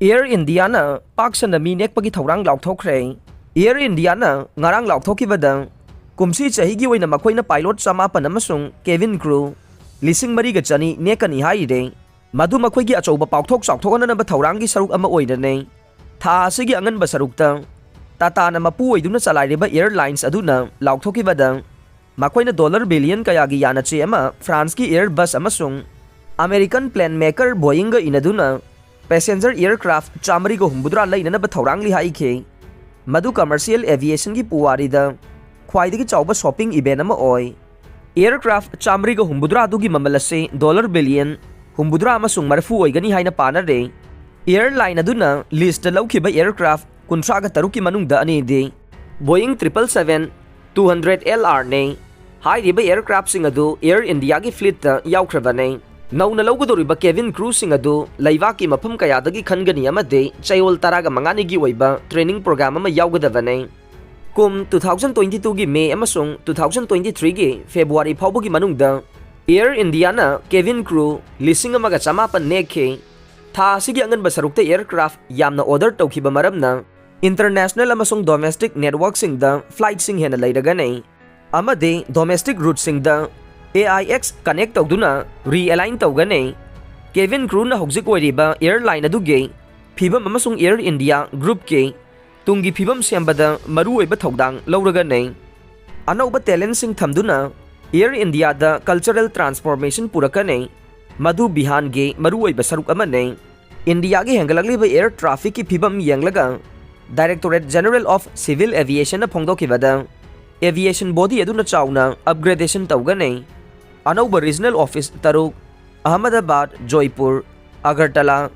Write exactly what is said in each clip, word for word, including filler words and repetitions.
Air Indiaꯅ ꯄꯥꯛ ꯁꯟꯅ ꯃꯤ ꯅꯦꯛꯄꯒꯤ ꯊꯧꯔꯥꯡ ꯂꯥꯎꯊꯣꯛꯈ꯭ꯔꯦ꯫ Air Indiaꯅ ꯉꯔꯥꯡ ꯂꯥꯎꯊꯣꯛꯈꯤꯕꯗ ꯀꯨꯝꯁꯤ ꯆꯍꯤꯒꯤ ꯑꯣꯏꯅ ꯃꯈꯣꯏꯅ pilot ꯆꯃꯥꯄꯟ ꯑꯃꯁꯨꯡ cabin crew ꯂꯤꯁꯤꯡ ꯃꯔꯤꯒ ꯆꯅꯤ ꯅꯦꯛꯀꯅꯤ ꯍꯥꯏꯔꯦ꯫ ꯃꯗꯨ ꯃꯈꯣꯏꯒꯤ ꯑꯆꯧꯕ ꯄꯥꯛꯊꯣꯛ ꯆꯥꯎꯊꯣꯛꯍꯟꯅꯕ ꯊꯧꯔꯥꯡꯒꯤ ꯁꯔꯨꯛ ꯑꯃ ꯑꯣꯏꯔꯅꯤ꯫ ꯊꯥ ꯑꯁꯤꯒꯤ ꯑꯉꯟꯕ ꯁꯔꯨꯛꯇ ꯇꯥꯇꯥꯅ ꯃꯄꯨ ꯑꯣꯏꯗꯨꯅ ꯆꯂꯥꯏꯔꯤꯕ airlines ꯑꯗꯨꯅ ꯂꯥꯎꯊꯣꯛꯈꯤꯕꯗ ꯃꯈꯣꯏꯅ dollar billion ꯀꯌꯥꯒꯤ ꯌꯥꯅꯆꯦ ꯑꯃ ꯐ꯭ꯔꯥꯟꯁꯀꯤ Airbus ꯑꯃꯁꯨꯡ American plane maker Boeingꯒ ꯏꯅꯗꯨꯅ passenger aircraft ꯆꯥꯃꯔꯤꯒ ꯍꯨꯝꯐꯨꯇꯔꯥ ꯂꯩꯅꯅꯕ ꯊꯧꯔꯥꯡꯂꯤ ꯍꯥꯏꯈꯤ꯫ ꯃꯗꯨ commercial aviationꯒꯤ ꯄꯨꯋꯥꯔꯤꯗ ꯈ꯭ꯋꯥꯏꯗꯒꯤ ꯆꯥꯎꯕ shopping event ꯑꯃ ꯑꯣꯏ꯫ Aircraft ꯆꯥꯃꯔꯤꯒ ꯍꯨꯝꯐꯨꯇꯔꯥ ꯑꯗꯨꯒꯤ ꯃꯃꯜ ꯑꯁꯤ dollar billion ꯍꯨꯝꯐꯨꯇꯔꯥ ꯑꯃꯁꯨꯡ ꯃꯔꯤꯐꯨ ꯑꯣꯏꯒꯅꯤ ꯍꯥꯏꯅ ꯄꯥꯅꯔꯦ꯫ Airline ꯑꯗꯨꯅ leaseꯇ ꯂꯧꯈꯤꯕ aircraft ꯀꯨꯟꯊ꯭ꯔꯥꯒ ꯇꯔꯨꯛꯀꯤ ꯃꯅꯨꯡꯗ ꯑꯅꯤꯗꯤ Boeing triple seven two hundred LRꯅꯤ꯫ ꯍꯥꯏꯔꯤꯕ aircraftꯁꯤꯡ ꯑꯗꯨ Air Indiaꯒꯤ fleetꯇ ꯌꯥꯎꯈ꯭ꯔꯕꯅꯤ꯫ ꯅꯧꯅ ꯂꯧꯒꯗꯧꯔꯤꯕ cabin crewꯁꯤꯡ ꯑꯗꯨ ꯂꯩꯕꯥꯛꯀꯤ ꯃꯐꯝ ꯀꯌꯥꯗꯒꯤ ꯈꯟꯒꯅꯤ ꯑꯃꯗꯤ ꯆꯌꯣꯜ ꯇꯔꯥꯒ ꯃꯉꯥꯅꯤꯒꯤ ꯑꯣꯏꯕ training program ꯑꯃ ꯌꯥꯎꯒꯗꯕꯅꯤ꯫ ꯀꯨꯝ two thousand twenty twoꯒꯤ May ꯑꯃꯁꯨꯡ two thousand twenty threeꯒꯤ February ꯐꯥꯎꯕꯒꯤ ꯃꯅꯨꯡꯗ Air Indiaꯅ cabin crew ꯂꯤꯁꯤꯡ ꯑꯃꯒ ꯆꯃꯥꯄꯟ ꯅꯦꯛꯈꯤ꯫ ꯊꯥ ꯑꯁꯤꯒꯤ ꯑꯉꯟꯕ ꯁꯔꯨꯛꯇ aircraft ꯌꯥꯝꯅ order ꯇꯧꯈꯤꯕ ꯃꯔꯝꯅ international ꯑꯃꯁꯨꯡ domestic networkꯁꯤꯡꯗ flightꯁꯤꯡ ꯍꯦꯟꯅ ꯂꯩꯔꯒꯅꯤ ꯑꯃꯗꯤ domestic routeꯁꯤꯡꯗ AIX connect ꯇꯧꯗꯨꯅ realign ꯇꯧꯒꯅꯤ꯫ Cabin crewꯅ ꯍꯧꯖꯤꯛ ꯑꯣꯏꯔꯤꯕ airline ꯑꯗꯨꯒꯤ ꯐꯤꯕꯝ ꯑꯃꯁꯨꯡ Air India groupꯀꯤ ꯇꯨꯡꯒꯤ ꯐꯤꯕꯝ ꯁꯦꯝꯕꯗ ꯃꯔꯨꯑꯣꯏꯕ ꯊꯧꯗꯥꯡ ꯂꯧꯔꯒꯅꯤ꯫ ꯑꯅꯧꯕ talentꯁꯤꯡ ꯊꯝꯗꯨꯅ Air Indiaꯗ cultural transformation ꯄꯨꯔꯛꯀꯅꯤ, ꯃꯗꯨ ꯕꯤꯍꯥꯟꯒꯤ ꯃꯔꯨꯑꯣꯏꯕ ꯁꯔꯨꯛ ꯑꯃꯅꯤ꯫ ꯏꯟꯗꯤꯌꯥꯒꯤ ꯍꯦꯟꯒꯠꯂꯛꯂꯤꯕ air trafficꯀꯤ ꯐꯤꯕꯝ ꯌꯦꯡꯂꯒ Directorate General of Civil Aviationꯅ ꯐꯣꯡꯗꯣꯛꯈꯤꯕꯗ, aviation body ꯑꯗꯨꯅ ꯆꯥꯎꯅ upgradation ꯇꯧꯒꯅꯤ꯫ ꯑꯅꯧꯕ regional office ꯇꯔꯨꯛ, ꯑꯍꯃꯗꯕꯥꯗ, ꯖꯣꯏꯄꯨꯔ, ꯑꯒꯔꯇꯂꯥ,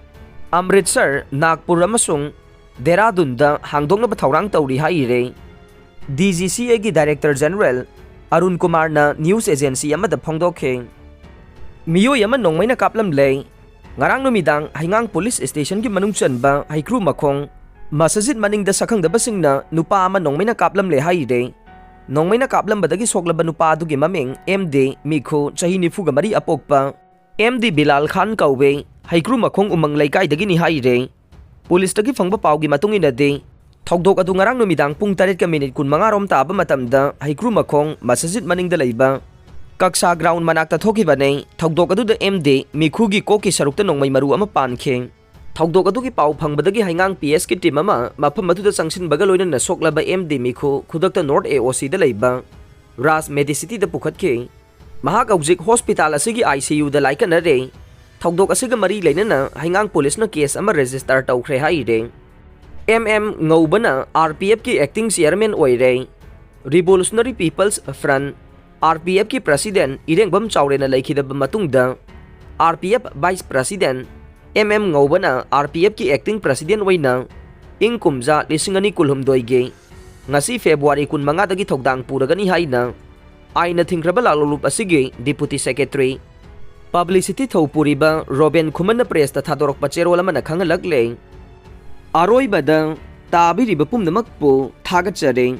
ꯑꯃ꯭ꯔꯤꯠꯁꯔ, ꯅꯥꯒꯄꯨꯔ ꯑꯃꯁꯨꯡ ꯗꯦꯔꯥꯗꯨꯟꯗ ꯍꯥꯡꯗꯣꯛꯅꯕ ꯊꯧꯔꯥꯡ ꯇꯧꯔꯤ ꯍꯥꯏꯔꯤ꯫ DGCAꯒꯤ Director General ꯑꯔꯨꯟ ꯀꯨꯃꯥꯔꯅ news agency ꯑꯃꯗ ꯐꯣꯡꯗꯣꯛꯈꯤ꯫ ꯃꯤꯑꯣꯏ ꯑꯃ ꯅꯣꯡꯃꯩꯅ ꯀꯥꯞꯂꯝꯂꯦ꯫ ꯉꯔꯥꯡ ꯅꯨꯃꯤꯗꯥꯡ ꯍꯩꯉꯥꯡ police stationꯒꯤ ꯃꯅꯨꯡ ꯆꯟꯕ ꯍꯩꯀ꯭ꯔꯨ ꯃꯈꯣꯡ ꯃꯁꯖꯤꯗ ꯃꯅꯤꯡꯗ ꯁꯛꯈꯪꯗꯕꯁꯤꯡꯅ ꯅꯨꯄꯥ ꯑꯃ ꯅꯣꯡꯃꯩꯅ ꯀꯥꯞꯂꯝꯂꯦ ꯍꯥꯏꯔꯦ꯫ ꯅꯣꯡꯃꯩꯅ ꯀꯥꯞꯂꯝꯕꯗꯒꯤ ꯁꯣꯛꯂꯕ ꯅꯨꯄꯥ ꯑꯗꯨꯒꯤ ꯃꯃꯤꯡ MD ꯃꯤꯈꯨ, ꯆꯍꯤ ꯅꯤꯐꯨꯒ ꯃꯔꯤ ꯑꯄꯣꯛꯄ MD ꯕꯤꯂꯥꯜ ꯈꯥꯟ ꯀꯧꯋꯦ, ꯍꯩꯀ꯭ꯔꯨ ꯃꯈꯣꯡ ꯎꯃꯪ ꯂꯩꯀꯥꯏꯗꯒꯤꯅꯤ ꯍꯥꯏꯔꯦ꯫ ꯄꯨꯂꯤꯁꯇꯒꯤ ꯐꯪꯕ ꯄꯥꯎꯒꯤ ꯃꯇꯨꯡ ꯏꯟꯅꯗꯤ, ꯊꯧꯗꯣꯛ ꯑꯗꯨ ꯉꯔꯥꯡ ꯅꯨꯃꯤꯗꯥꯡ ꯄꯨꯡ ꯇꯔꯦꯠꯀ ꯃꯤꯅꯤꯠ ꯀꯨꯟꯃꯉꯥ ꯔꯣꯝ ꯇꯥꯕ ꯃꯇꯝꯗ ꯍꯩꯀ꯭ꯔꯨ ꯃꯈꯣꯡ ꯃꯁꯖꯤꯗ ꯃꯅꯤꯡꯗ ꯂꯩꯕ ꯀꯛꯁꯥ ꯒ꯭ꯔꯥꯎꯟ ꯃꯅꯥꯛꯇ ꯊꯣꯛꯈꯤꯕꯅꯤ꯫ ꯊꯧꯗꯣꯛ ꯑꯗꯨꯗ ꯑꯦꯝ ꯗꯤ ꯃꯤꯈꯨꯒꯤ ꯀꯣꯛꯀꯤ ꯁꯔꯨꯛꯇ ꯅꯣꯡꯃꯩ ꯃꯔꯨ ꯑꯃ ꯄꯥꯟꯈꯤ꯫ ꯊꯧꯗꯣꯛ ꯑꯗꯨꯒꯤ ꯄꯥꯎ ꯐꯪꯕꯗꯒꯤ ꯍꯩꯉꯥꯡ ꯄꯤ ꯑꯦꯁꯀꯤ ꯇꯤꯝ ꯑꯃ ꯃꯐꯝ ꯑꯗꯨꯗ ꯆꯪꯁꯤꯟꯕꯒ ꯂꯣꯏꯅꯅ ꯁꯣꯛꯂꯕ ꯑꯦꯝ ꯗꯤ ꯃꯤꯈꯨ ꯈꯨꯗꯛꯇ ꯅꯣꯔꯠ ꯑꯦ ꯑꯣ ꯁꯤꯗ ꯂꯩꯕ ꯔꯥꯖ ꯃꯦꯗꯤꯁꯤꯇꯤꯗ ꯄꯨꯈꯠꯈꯤ꯫ ꯃꯍꯥꯛ ꯍꯧꯖꯤꯛ ꯍꯣꯁꯄꯤꯇꯥꯜ ꯑꯁꯤꯒꯤ ꯑꯥꯏ ꯁꯤ ꯌꯨꯗ ꯂꯥꯏꯀꯠꯅꯔꯦ꯫ ꯊꯧꯗꯣꯛ ꯑꯁꯤꯒ ꯃꯔꯤ ꯂꯩꯅꯅ ꯍꯩꯉꯥꯡ ꯄꯨꯂꯤꯁꯅ ꯀꯦꯁ ꯑꯃ ꯔꯦꯖꯤꯁꯇꯔ ꯇꯧꯈ꯭ꯔꯦ ꯍꯥꯏꯔꯦ꯫ ꯑꯦꯝ ꯑꯦꯝ ꯉꯧꯕꯅ ꯑꯥꯔ ꯄꯤ ꯑꯦꯐꯀꯤ ꯑꯦꯛꯇꯤꯡ ꯆꯤꯌꯔꯃꯦꯟ ꯑꯣꯏꯔꯦ꯫ Revolutionary people's front, R P ꯑꯦꯐꯀꯤ ꯄ꯭ꯔꯁꯤꯗꯦꯟꯠ ꯏꯔꯦꯡꯕꯝ ꯆꯥꯎꯔꯦꯟꯅ ꯂꯩꯈꯤꯗꯕ ꯃꯇꯨꯡꯗ, R P F vice president M M ꯉꯧꯕꯅ ꯑꯥꯔ ꯄꯤ ꯑꯦꯐꯀꯤ ꯑꯦꯛꯇꯤꯡ ꯄ꯭ꯔꯁꯤꯗꯦꯟꯠ ꯑꯣꯏꯅ ꯏꯪ ꯀꯨꯝꯖꯥ ꯂꯤꯁꯤꯡ ꯑꯅꯤ ꯀꯨꯟꯍꯨꯝꯗꯣꯏꯒꯤ ꯉꯁꯤ ꯐꯦꯕ꯭ꯔꯨꯋꯥꯔꯤ ꯀꯨꯟꯃꯉꯥꯗꯒꯤ ꯊꯧꯗꯥꯡ ꯄꯨꯔꯒꯅꯤ ꯍꯥꯏꯅ ꯑꯥꯏꯟꯅ ꯊꯤꯡꯈ꯭ꯔꯕ ꯂꯥꯂꯣꯡꯂꯨꯞ ꯑꯁꯤꯒꯤ ꯗꯤꯄꯨꯇꯤ ꯁꯦꯀ꯭ꯔꯦꯇꯔꯤ ꯄꯕ꯭ꯂꯤꯁꯤꯇꯤ ꯊꯧꯄꯨꯔꯤꯕ ꯔꯣꯕꯦꯟ ꯈꯨꯃꯟꯅ ꯄ꯭ꯔꯦꯁꯇ ꯊꯥꯗꯣꯔꯛꯄ ꯆꯦꯔꯣꯜ ꯑꯃꯅ ꯈꯪꯍꯜꯂꯛꯂꯦ꯫ ꯑꯔꯣꯏꯕꯗ ꯇꯥꯕꯤꯔꯤꯕ ꯄꯨꯝꯅꯃꯛꯄꯨ ꯊꯥꯒꯠꯆꯔꯤ꯫